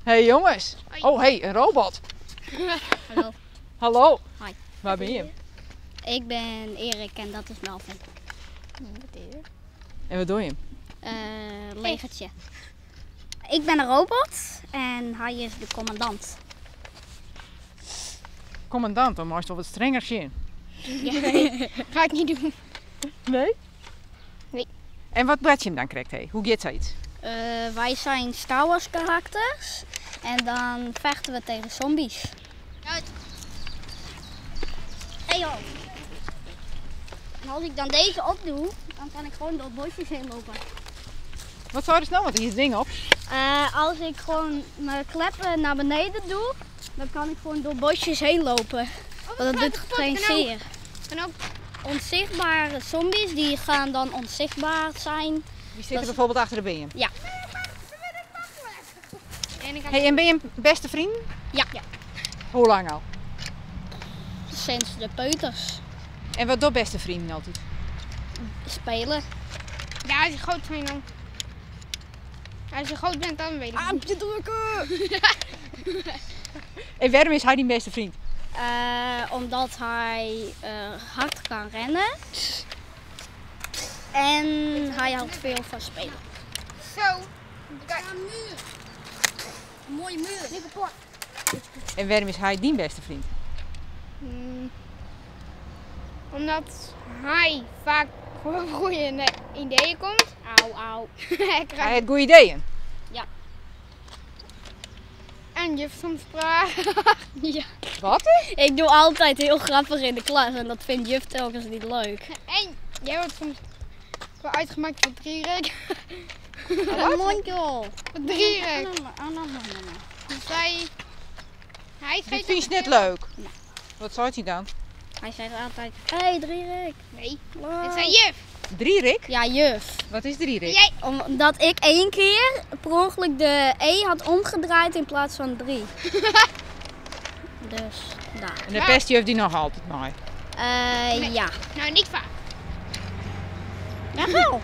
Hey jonges. Hoi. Oh hey, in robot. Hallo. Hallo. Hoi. Wa binne jim? Ik ben Erik en dat is Melvin. En wat dogge jim? Legertje. Ik ben een robot en hij is de commandant. Commandant, dan moatst wol wat strenger sjen. Ja, ga ik niet doen. Nee? Nee. En wat bart jim dan krekt? Hé? Hoe giet sayts? Wij zijn Star Wars karakters en dan vechten we tegen zombies. Uit. Hey joh. En als ik dan deze opdoe, dan kan ik gewoon door bosjes heen lopen. Wat zou er nou? Want hier is het ding op. Als ik gewoon mijn kleppen naar beneden doe, dan kan ik gewoon door bosjes heen lopen. Oh, Want dat doet geen zeer. Kan ook. Onzichtbare zombies die gaan dan onzichtbaar zijn. Die zitten Dat is- bijvoorbeeld achter de been. Ja. En ik ga Hey, en ben je beste vrienden? Ja. Ja. Hoe lang al? Sinds de peuters. En wat doen beste vrienden altijd? Spelen. Ja, als je groot bent dan. Als je groot bent, dan weet ik niet. Armpje drukken! En waarom is hij die beste vriend? Omdat hij hard kan rennen. En hij houdt veel van spelen. Zo. Kijk. Een muur. Een mooie muur. Nu kapot. En waarom is hij die beste vriend? Omdat hij vaak gewoon goede ideeën komt. Auw, auw. Ik Hij krijg heeft goede ideeën. Ja. En juf soms praat. Ja. Wat? Ik doe altijd heel grappig in de klas en dat vindt juf telkens niet leuk. En jij wordt soms wel uitgemaakt voor drierik. Een mondje. Voor drierik. Dus hij Dit geeft vind je net leuk. Wat zei hij dan? Hij zei altijd, hé hey, drierik. Nee, Leuk. het zei juf. Drierik? Ja, juf. Wat is drierik? Jij. Omdat ik 1 keer per ongeluk de E had omgedraaid in plaats van 3. Dus daar. En de pest juf die nog altijd mooi. Nee. Ja. Nou, niet vaak. Jawel.